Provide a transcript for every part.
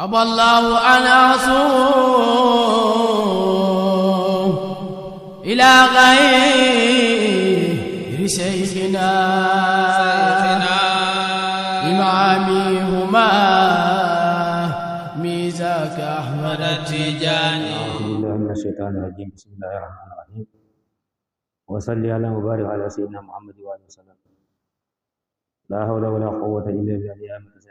أبى الله أن أصوم إلى غير شيخنا إمامي هما ميزاك أحمد التجاني. أعوذ بالله من الشيطان الرجيم. بسم الله الرحمن الرحيم. وصلي على مبارك على سيدنا محمد وآله وسلم. لا حول ولا قوة إلا بالله.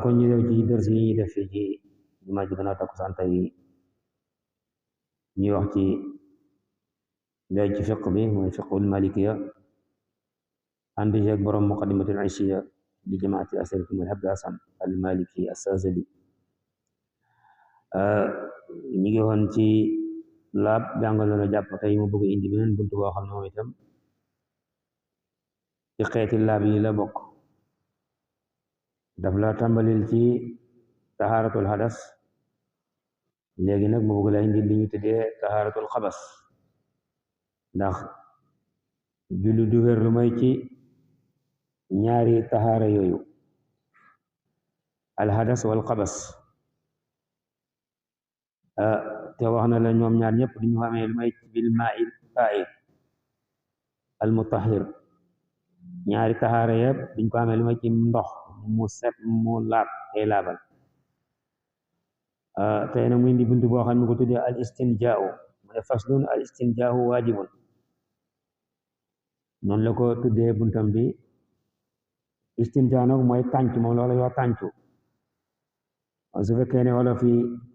kon ñu dem ci dërs yi ñuy def fii ci jumaa ji gannaaw takkusaan tey ñuy wax ci léegi ci fiqh bi mooy fiqhul malikiya ànd ci ak borom muqaddimatul ishiya li jamaati asarati Abdul Hasan al maliki as-Sazali. ñu ngi woon ci laab jàngal na jàpp tey mu bëgg indi beneen buntu boo xam ne moom itam ci xeeti laab yi la bokk. daf la tàmbalil ci tahaaratul hadas, léegi nag mu bëgg la indi li ñu tuddee tahaaratul xabas, ndax julli du wér lu may ci ñaari tahaara yooyu, al hadas wal xabas. te wax na la ñoom ñaar ñëpp duñu xamee lu may bil maa'il taahir al mutahhir. ñaari tahaara yëpp duñ ko xamee lu may ci ndox mu set mu laab tey laabal. tey nag mu indi buntu boo xam ne ko tuddee al istinjaau, mu ne faslun al istinjaau waajibun, noonu la ko tuddee buntam bi. istinjaa nag mooy tànc, moom loola yoo tàncu. su fekkee ne wala fi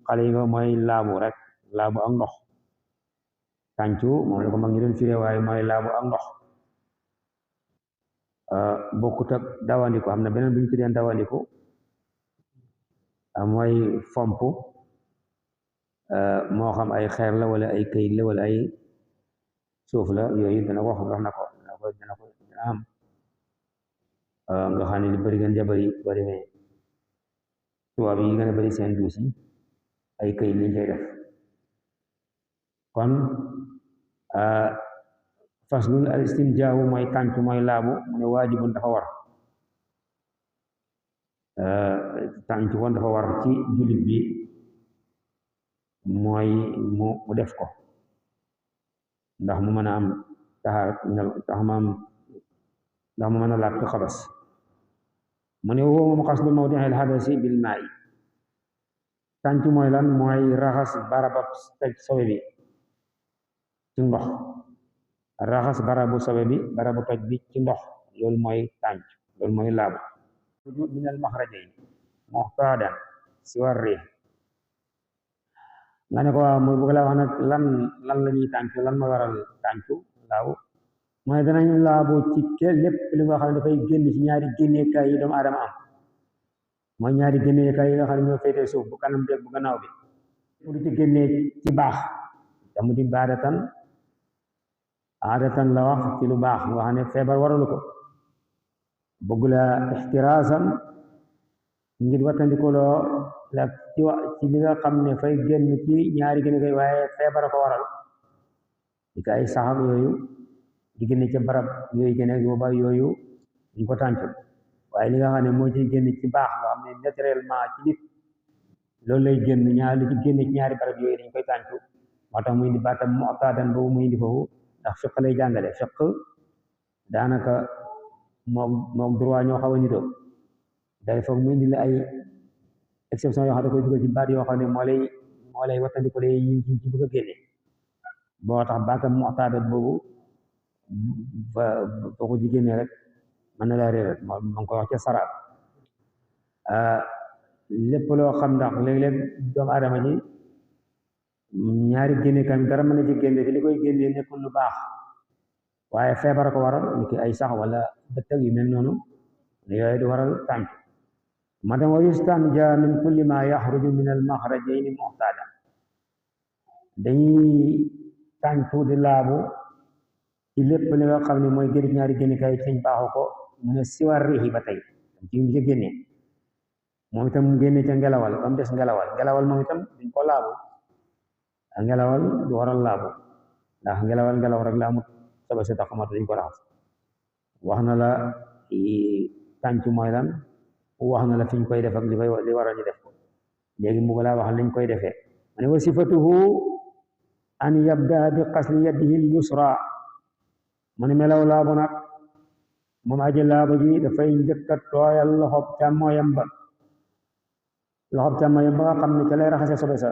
xale yi nga mooy laabu rek, laabu ak ndox. tàncu moom la ko mag ñi doon firee, waaye mooy laabu ak ndox. bokkut ak dawandiku. am na beneen bu ñu tuddee dawandiku, mooy fomp, moo xam ay xeer la wala ay këyit la wala ay suuf la, yooyu dana ko wax na ko dana am. nga xam ne li bëri gën jabari bari me tubaab yi gën a bëri seen duus yi ay këyit liñ cay def. kon faslun al istinjaahu mooy tàncu mooy laabu, mu ne waajibun dafa war. tàncu kon dafa war ci jullit bi, mooy mu def ko ndax mu mën a am taxaar, ndax mu mën a laab ci xabas. mu ne woo moom xaslu mawdi'il hadasi bil maa'i. tàncu mooy lan? mooy raxas barabab toj sobe bi ci ndox. raxas barabu sobe bi, barabu toj bi ci ndox, loolu mooy tànc, loolu mooy laabu. min al maxrajayn muhtaadan siwa riih. nga ne ko waaw, mu bëgg la wax nag lan la ñuy tàncu, lan mooy waral tàncu laabu. mooy danañ laabu ci lépp li nga xam ne dafay génn ci ñaari génneekaay yi doomu aadama am. mooy ñaari génneekaay yi nga xam ne ñoo féetee suuf, bu kanam bi ak bu gannaaw bi. lu ci génnee ci baax, damu di aadatan la wax ci lu baax nga xam ne feebar waralu ko. bëgg la ixtiraasan ngir wattandikuloo la ci li nga xam ne fay génn ci ñaari génneekaay waaye feebar ko waral, di ko ay saxam yooyu di génne ca barab yooyu génne booba yooyu ñu ko tàncu. waaye li nga xam ne moo ci génn ci baax nga xam ne naturellement ci nit loolu lay génn, li ci génne ci ñaari barab yooyu dañ koy tàncu. moo tax muy indi baatam mu'taadan boobu muy indi foofu, ndax fiq lay jàngale. fiq daanaka moom droit ñoo xaw a nitoo. day foog mu indi la ay exception yoo xam ne da koy dugal ci baat yoo xam ne moo lay wattandiku yi ci bëgg a génne. boo tax baatam mu'taadan boobu boo ko jigéen rek mën na laa réeral. ma ngi koy wax ca saraab. lépp loo xam ndax léeg-léeg doomu aadama ji ñaari génne kam dara mën na ci génne te li koy génne nekkul lu baax, waaye feebar ko waral, ni ki ay sax wala dëkk yu mel noonu, yooyu di waral tànc. ma dem wa yustanja min kulli ma yaxruju min al maxrajayni mu'taada. dañuy tàncu di laabu ci lépp li nga xam ne mooy génn ñaari génnekaay ci baaxu ko. mu ne siwar riixi ba tey ci mu ci génne, moom itam mu génne ca ngelawal, ba mu des ngelawal moom itam duñ ko laabu. ngelawal du waral laabu, ndax ngelaw rek la amut sobe si tax mat dañ ko raxas. wax na la tàncu mooy lan, wax na la fi ñu koy def ak li waroon ñu def ko léegi mu laa wax liñ koy defee ma ne wa sifatuhu an yabda bi qasli yadihi al yusra mu ne melaw laabu nag moom aji laabu ji dafay njëkk a tooyal loxob càmmooyam ba nga xam ne ca lay raxase sobe sa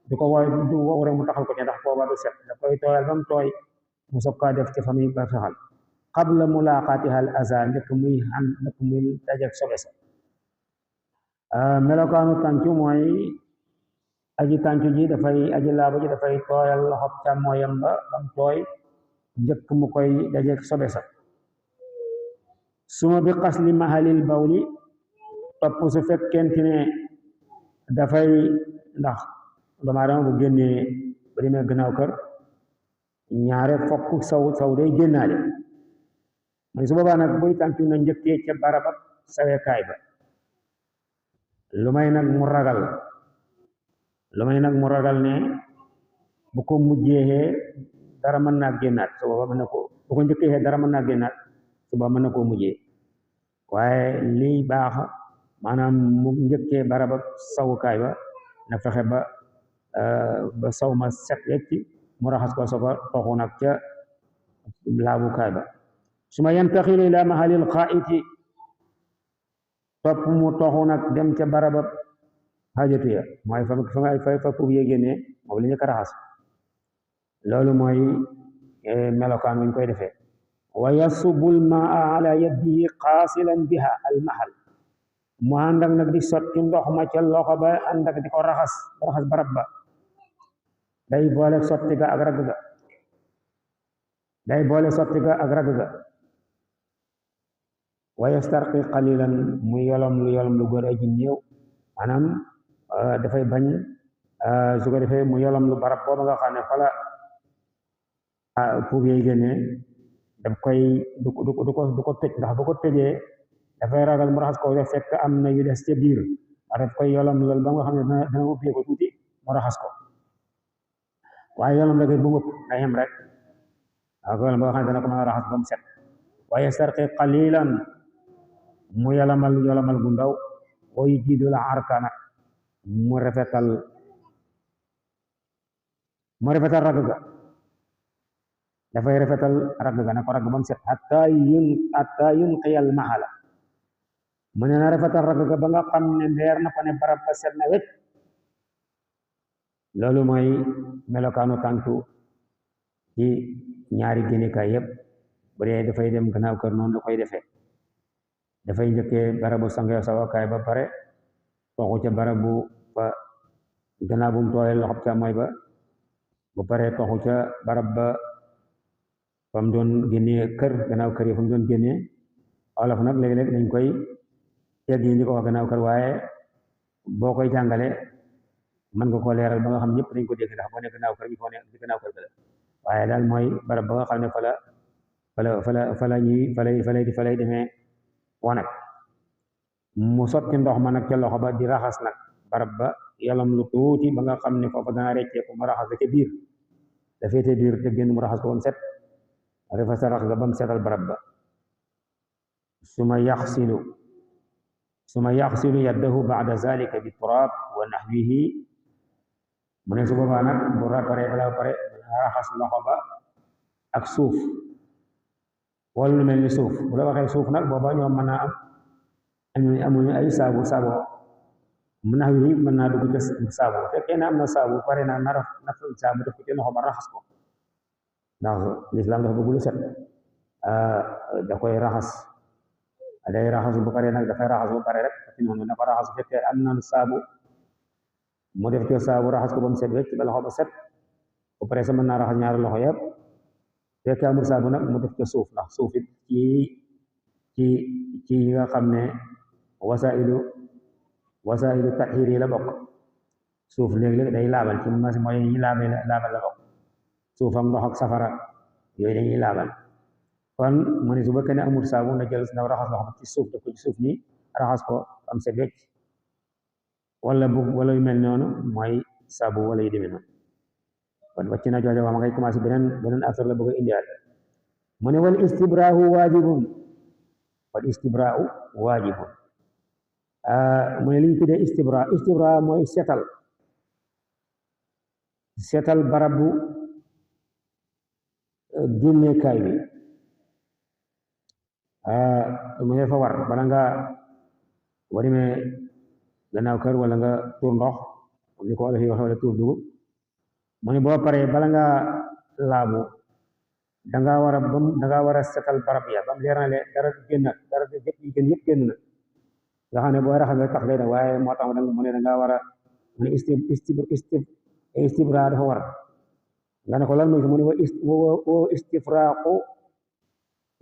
du ko wooy du wow rek mu taxal ko ci ndax booba du set da koy tooyal ba mu tooy mu soog kaa def ci fa muy ba fexal qabla mulaqatiha al aza njëkk muy dajek sobe sa melokaanu tàncu mooy aji tàncu ji aji laabu ji dafay tooyal loxob càmmooyam ba ba mu tooy njëkk mu koy dajek sobe sa suma bi qasli mahalil bawli topp su fekkente ne dafay ndax doomu aadama bu génnee ba demee gannaaw kër ñaare fokk saw day génnaale mooy su boobaa nag buy tàncu na njëkkee ca barabab sawekaay ba lu may nag mu ragal ne bu ko mujjee dara mën naa génnaat su boobaa mën na ko bu ko njëkkee dara mën naa génnaat su boobaa mën na koo mujjee waaye lii baax maanaam mu njëkkee barabab sawukaay ba na fexe ba saw ma set wecc mu raxas ko soo ko toxu nag ca laabukaay ba su ma yantaxilu ila mahalil xaa'iti topp mu toxu nag dem ca barabab xaajatu ya mooy fa pub ye génnee moom li ñu ko raxas loolu mooy melokaan wuñ koy defee wa yasubul maa ala yadihi qaasilan biha al mahal mu ànd ak nag di sotti ndox ma ca loxo ba ànd ak di ko raxas barab ba day boole sotti ga ak ragg ga wa yastarqi qalilan mu yolom lu gën a ji néew maanaam dafay bañ su ko defee mu yolom lu barab booba nga xam ne fala puub yi génne daf koy du ko tëj ndax bu ko tëjee dafay ragal mu raxas ko def fekk am na yu des ca biir daf koy yolom loolu ba nga xam ne dana ubbee ko tuuti mu raxas ko waaye yolom rek bu ëpp na yem rek waaw yolom ba nga xam ne dana ko mën a raxas ba mu set wa yastarqi qalilan mu yolamal gu ndaw wa yujidul arkana mu rafetal ragg ga dafay rafetal ragg ga na ko ragg ba mu set hatta yunqiyal mahala mu ne na rafetal ragg ga ba nga xam ne leer na ko ne barab ba set na wet loolu mooy melokaanu tàncu ci ñaari génnekaay yépp bu dee dafay dem gannaaw kër noonu la koy defee dafay njëkkee barabu sange sawakaay ba pare toxu ca barabu fa gannaaw bu mu tooyal loxob càmmooy ba bu pare toxu ca barab ba fa mu doon génnee kër gannaaw kër yi fa mu doon génnee olof nag léeg-léeg dañ koy tegg yi di ko wax gannaaw kër waaye boo koy jàngale mën nga koo leeral ba nga xam ñëpp dañ ko dégg ndax boo ne gannaaw kër ñu foo ne ci gannaaw kër ga la waaye daal mooy barab ba nga xam ne fa lay demee wanag mu sotti ndox ma nag ca loxo ba di raxas nag barab ba yalam lu tuuti ba nga xam ne foofa dana reccee ko mu raxas la ca biir da féete biir te génn mu raxas ko ba mu set raxas ga ba mu setal barab ba suma yaxsilu yaddahu ba'da zalika bi turab wa nahwihi mu ne su boobaa nag bu balaa pare raxas loxo ba ak suuf wala lu mel ni suuf bu la waxee suuf nag booba ñoom mën naa amuñu ay saabu nahwihi mën naa dugg ca saabu bu fekkee ne am na saabu pare na saabu def ko ci loxo ba raxas ko ndax lislaam dafa bëgg lu set da koy raxas day raxas bu pare nag dafay raxas bu pare rek ci noonu na ko raxas bu fekkee am na saabu mu def ci saabu raxas ko ba mu set wecc ba loxo ba set bu pare sa mën naa raxas ñaari loxo yëpp fekkee amul saabu nag mu def ci suuf ndax suuf it ci yi nga xam ne wasailu tahir yi la bokk suuf léeg-léeg day laabal ci masi mooy yi laabal la bokk suuf ak ndox ak safara yooyu dañuy laabal kon mu ne su fekkee ne amul saabu na jël na raxas loxo ci suuf def ko ci suuf ni raxas ko am set wecc wala yu mel noonu mooy saabu wala yu demee noonu kon wàcc na joojo wax ma ngay commencé beneen affaire la bëgg a indiwaat mu ne wal istibraahu waajibun mu ne li ñu tuddee istibra mooy setal barabu génnekaay bi mu ne dafa war bala nga boo demee gannaaw kër wala nga tuur ndox ni ko wala fi waxe wala tuur dugub mu ne boo paree bala nga laabu danga war a setal barab ya bam leer na le dara génn dara yëpp yi gën yëpp génn na nga xam ne booy raxas nga tax day def waaye moo tax mu ne danga war a mu ne istibra dafa war nga ne ko lan mooy mu ne wa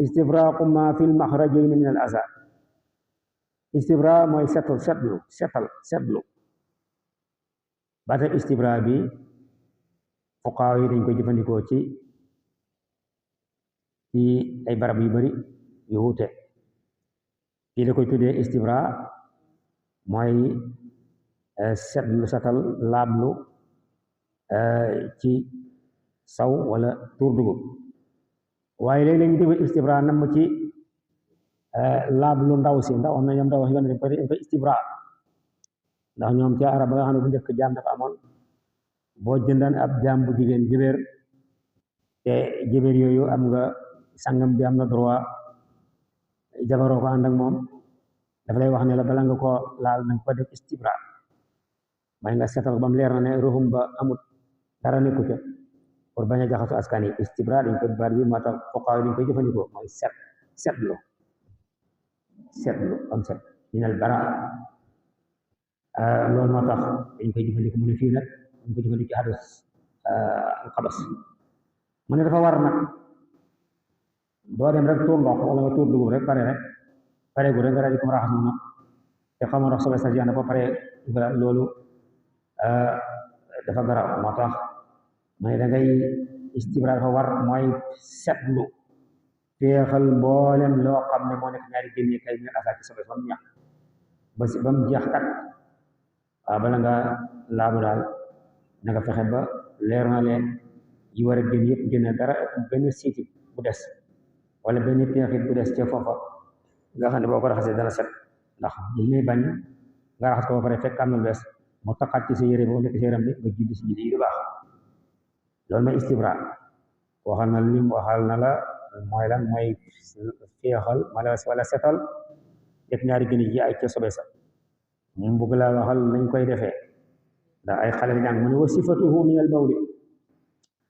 istifraqu ma fil maxrajayn min al asa istibra mooy setlu baata istibra bi fuqaaw yi dañ koy jëfandikoo ci ay barab yu bari yu wuute kii da koy tuddee istibra mooy setal laablu ci saw wala tuur dugub waaye léegi lañu dégg istibra nam ci laablu ndaw si ndax am na ñoom ndaw si dañ koy istibra ndax ñoom ca arab ba nga xam ne bu njëkk jaam dafa amoon boo jëndan ab jaam bu jigéen jëbeer te jëbeer yooyu am nga sangam bi am na droit jabaroo ko ànd ak moom dafa lay wax ne la bala nga ko laal nanga ko def istibra may nga setal ba mu leer na ne ruxum ba amut dara nekku ca pour bañ a jaxasu askan yi istibra dañ ko bar bi moo tax fuqaaw dañ koy jëfandikoo mooy setlu am set minal bara loolu moo tax dañ koy jëfandikoo mu ne fii nag dañ koy jëfandikoo ci hadis alxabas mu ne dafa war nag doo dem rek tuur ndox wala nga tuur dugub rek pare gu rek nga rajo ko raxas noonu te xamoo ndox sobe sa jeex na ba pare loolu dafa garaaw moo tax mu ne da ngay istibra dafa war mooy setlu feexal mboolem loo xam ne moo nekk ñaari génne kay ñu asaati sobe ba mu ñax ba mu jeex kat waaw bala nga laabu daal na nga fexe ba leer na leen yi war a génn yëpp génn dara benn siiti bu des wala benn teexit bu des ca foofa nga xam ne boo ko raxasee dana set ndax bu muy bañ nga raxas ko ba pare fekk am na lu des mu taxaat ci sa yére boo nekk sa yaram bi nga julli si julli yi du baax loolu mooy istibra waxal na lim waxal na la mooy lan mooy feexal wala setal def ñaari gën yi ay ca sobe sa mu bëgg laa waxal nañ koy defee ndax ay xale jàng mu ne wa sifatuhu min al bawli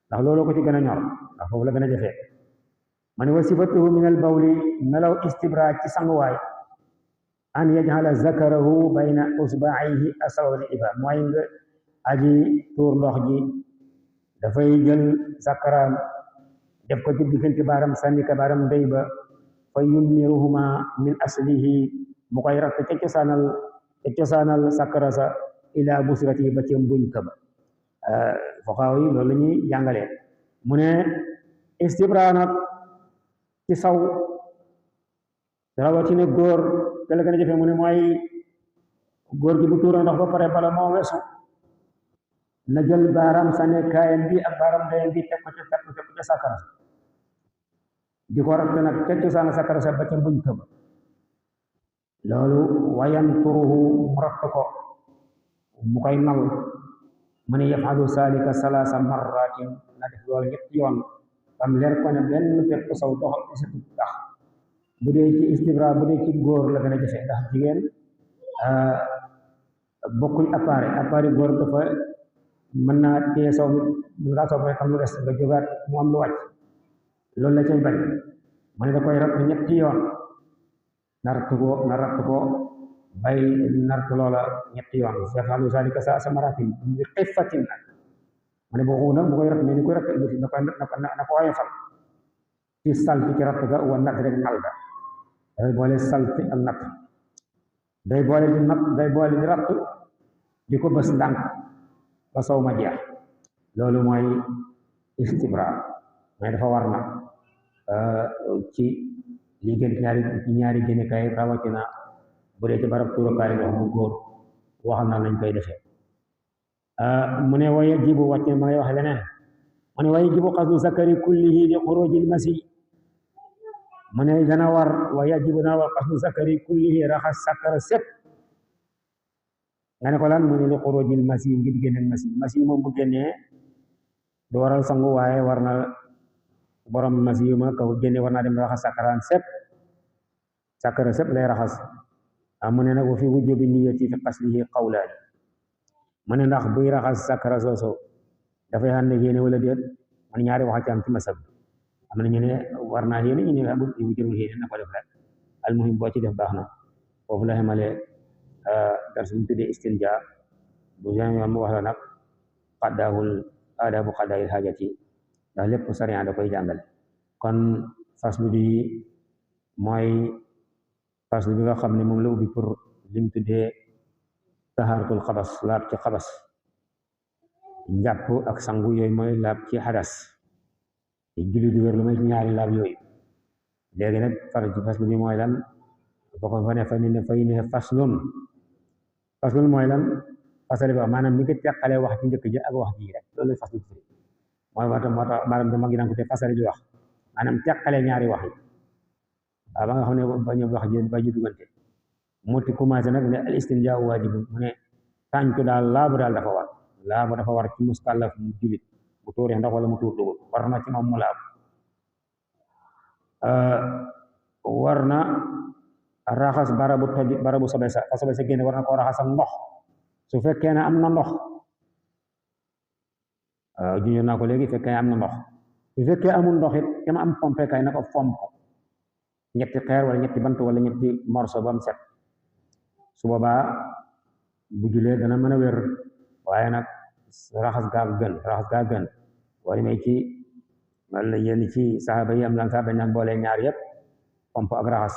ndax looloo ko ci gën a ñor ndax foofu la gën a jafee ma ne wa sifatuhu min al bawli melaw istibra ci sanguwaay an yajhala zakarahu bayna usba'ayhi asawal iba mooy nga aji tuur ndox ji dafay jël zakaraam def ko ci diggante baaram sànni ka baaram ndey ba fa yummiruhuma min aslihi mu koy ratt ca cosaanal sakara sa ila busrati ba ci mbuñ ka ba fuqaaw yi loolu la ñuy jàngalee mu ne istibra nag ci saw rawatina góor te la gën a jafe mu ne mooy góor gi bu tuura ndox ba pare bala moo wesu na jël baaram sànni kaayam bi ak baaram ndeyam bi teg ko ca sakara di ko ratt nag ca cosaanal sakara sa ba ca mbuñ ka ba loolu wayan turuhu mu ratt ko mu koy nal mu ne yafalu salika salasa marratin na def loolu ñetti yoon bam leer ko ne benn pepp saw doxal ci sa tax bu dee ci istibra bu dee ci góor la gën a jafe ndax jigéen bokkuñ appareil góor dafa mën naa téye saw mi ngaa saw xam lu des nga jógaat mu am lu wàcc loolu la cay bañ mu ne da koy ratt ñetti yoon na ratt ko bay nart loola ñetti yoon yafalu zalika sa maratin bi xifatin nag mu ne boo nag bu koy ratt ni koy ratt na ko woyofal ci salti ci ratt ga wa nat rek nal ga day boole salti ak natt day boole di ratt di ko bës ndànk ba sow ma jeex loolu mooy istibra mais dafa war na ci li gën ñaari génne kay rawatina bu dee ci barab tuurukaay ndox mu góor waxal na lañ koy defee mu ne waye jibu wàcce ma ngay wax leneen mu ne waye jibu xasdu zakari kullihi li xurujil masi mu ne dana war waye jibu dana war xasdu zakari kullihi raxas sakara sépp nga ne ko lan mu ne li xurujil masi ngir génne masi moom bu génnee du waral sangu waaye war na borom masi ma ka ko génne war naa dem raxas sakara sëpp lay raxas mu ne nag wa fi wujubi niyyati fi qaslihi qawlaan mu ne ndax buy raxas sakara sooso dafay ànd ak yéene wala déet man ñaari wax ci am ci masab am na ñu ne war naa yéene ñu ne amul yu jërul yéene na ko def rek almuhim boo ci def baax na foofu la xamale dars bu tuddee istinja bu yoon mu wax la nag qadaahul aadabu qadaa'il haajati ndax lépp sariya da koy jàngale kon faslu bi mooy faslu bi nga xam ne moom la ubbi pour lim tuddee tahaaratul xabas laab ci xabas njàpp ak sangu yooyu mooy laab ci xadas julli du wér lu may ci ñaari laab yooyu léegi nag faslu bi mooy lan boo ko fa ne faslun mooy lan fasale bi maanaam mi ngi teqale wax ci njëkk ji ak wax ji rek loolu lay faslu bi mooy moo tax maanaam dama ngi naan ko te fasale ji wax maanaam teqale ñaari wax yi waaw ba nga xam ne bañu wax ji ba ñu duggante mu ti commencé nag ne al istinjaa waajibun mu ne tàncu daal laabu daal dafa war ci muskallaf mu julit bu tuuree ndox wala mu tuur dugub war na ci moom mu laabu war na raxas barabu sobe sa génne war na koo raxas ak ndox su fekkee ne am na ndox juñu naa ko léegi fekkee am na ndox su fekkee amul ndox it te ma am pompe kay na ko fomp ñetti xeer wala ñetti bant wala ñetti morso ba mu set su boobaa bu julee dana mën a wér waaye nag raxas gaa gën wala may ci wala yenn ci saxaaba yi am lan sax dañ naan boole ñaar yëpp pomp ak raxas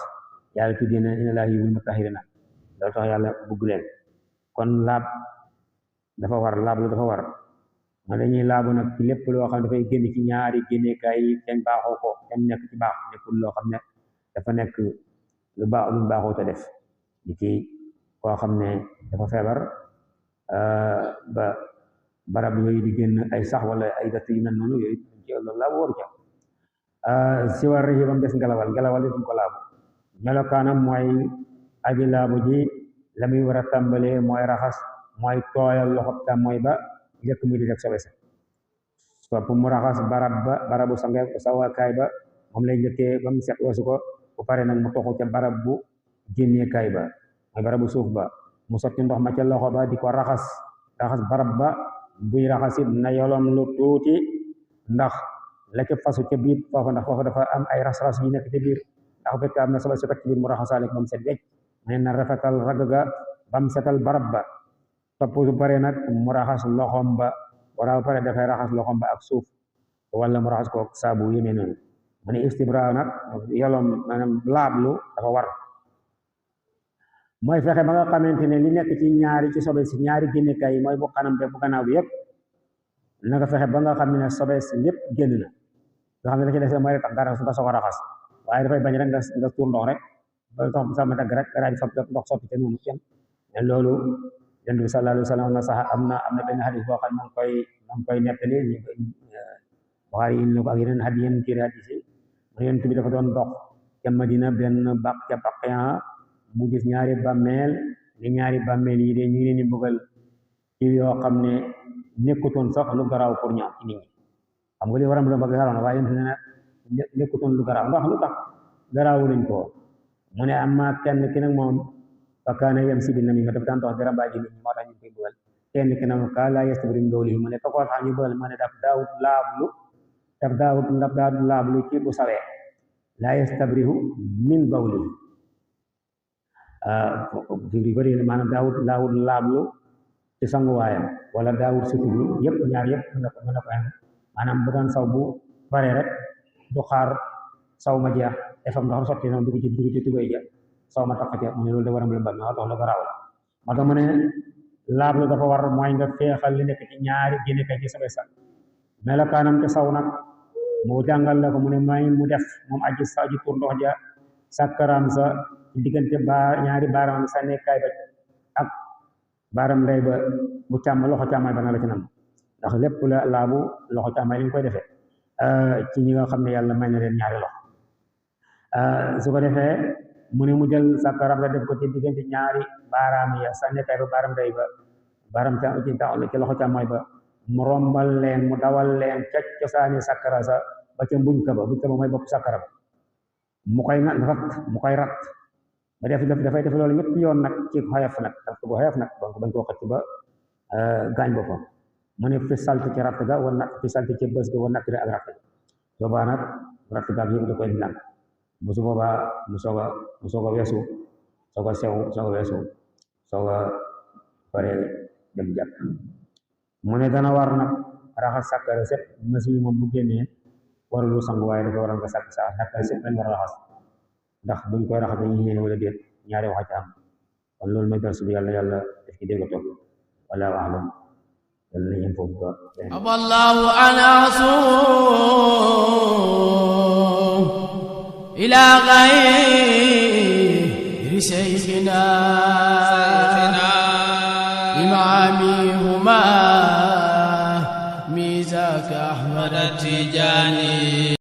yàlla tuddee na inna laaha yuhibbul mutahhiriina loolu tax yàlla bugg leen kon laab dafa war ma dañuy laabu nag ci lépp loo xam ne dafay génn ci ñaari génnekaay yi kenn baaxoo ko kenn nekk ci baax nekkul loo xam ne dafa nekk lu baaxoo te def di ci koo xam ne dafa feebar ba barab yooyu di génn ay sax wala ay dëtt yu mel noonu yooyu ci loolu laa wóoru ca si war yi ba mu des ngelawal yi duñ ko laabu melokaanam mooy aji laabu ji la muy war a tàmbalee mooy raxas mooy tooyal loxo càmmooy ba njëkk muy di def sobe sa sopp mu raxas barabu sawakaay ba moom lay njëkkee ba mu set wasu ko bu pare nag mu toxu ca barab bu génneekaay ba mooy barabu suuf ba mu sotti ndox ma ca loxo ba di ko raxas barab ba buy raxasit na yolom lu tuuti ndax la ca fasu ca biir foofu ndax foofu dafa am ay ras-ras yu nekk ca biir ndax bu fekkee am na sobe su takk ci biir mu raxasaale ba mu set wecc mu ne na rafetal ragg ga ba mu setal barab ba topp su pare nag mu raxas loxom ba wala ba pare dafay raxas loxom ba ak suuf wala mu raxas ko saabu yémee noonu mu ne istibra nag yolom maanaam laablu dafa war mooy fexe ba nga xamante ne li nekk ci ñaari ci sobe si ñaari génnekaay yi mooy bu kanam be bu gannaaw bi yëpp na nga fexe ba nga xam ne sobe si lépp génn na nga xam ne la ci des mooy rek tax dara su nga soog a raxas waaye dafay bañ rek nga tuur ndox rek ba tax sax ma dagg rek daal di fab ndox sotti ca noonu kenn mais loolu yonent bi sallallahu alayhi wa sallam am na benn hadis boo xam ne mu ngi koy nettali Buxaari yi ko ak yeneen hadis yi mu yonent bi dafa doon dox ca Madina benn baq ca Baqiya mu gis ñaari bàmmeel yi de ñu ngi leen di bëggal ci yoo xam ne nekkutoon sax lu garaaw pour ñoom ci nit ñi xam nga li waram doon bëgg garaaw na waaye yonent ne nekkutoon lu garaaw ndax lu tax garaawu lañ ko mu ne amma kenn ki nag moom fakkaana yam si bi na mi ma daf daan dox di rambaaji nit ñi moo tax ñu koy bëggal kenn ki nag ka laa yastabrim loolu mu ne fa koo tax ñu bëggal mu ne daf daawut laablu ci bu sawee laa yastabrihu min bawli fi bëri maanaam daawut laablu ci sanguwaayam wala daawut sutublu yëpp ñaar yëpp mën na ko maanaam bu daan saw bu bare rek du xaar saw ma jeex defam ndox sotti noonu dugg ci tubéy ja saw ma tax ca mu ne loolu da war a mën a mbal moo tax lu garaaw la moo tax mu ne laablu dafa war mooy nga feexal li nekk ci ñaari génnekaay ci sobe sa melokaanam te saw nag mu jàngal la ko mu ne may mu def moom aji tur ndox ja sàkkaraam sa diggante ñaari baaram sànnekaay ba ak baaram ndey ba bu loxo càmmoñ ba na la ci nam ndax lépp la laabu loxo càmmoñ li ñu koy defee ci ñi nga xam ne yàlla may na leen ñaari loxo su ko defee mu ne mu jël sàkkaram la def ko ci diggante ñaari baaraam ya sànni kay ba baaram day ba baaram ci loxo càmmooy ba mu rombal leen mu dawal leen ca cosaani sàkkara sa ba ca buñ ka ba mooy bopp sàkkara ba mu koy rat ba dafay def loolu ñetti yoon nag ci xayaf nag ratt bu xayaf nag donc bañ koo xëcc ba gaañ boppam mu ne fi salt ci ratt ga wala fi salt ci bës ga wala nattire ak ratt ga boobaa nag ratt ga ak yëpp da koy nang bu su boobaa mu soog a weesu soog a sew soog a weesu soog a pare dem jàpp mu ne dana war nag raxas sàkkara set masi moom bu génnee warulu sangu waaye dafa waral nga sàkkara set lañ war a raxas ndax buñ koy raxas dañuy yéene wala déet ñaari wax ci am kon loolu mooy darsu bi yàlla def ci dégg topp wala a'lam yàlla nañ yem foofu ba aballahu anasu ila ghayri shaykhina imamihuma mizaka ahmad tijani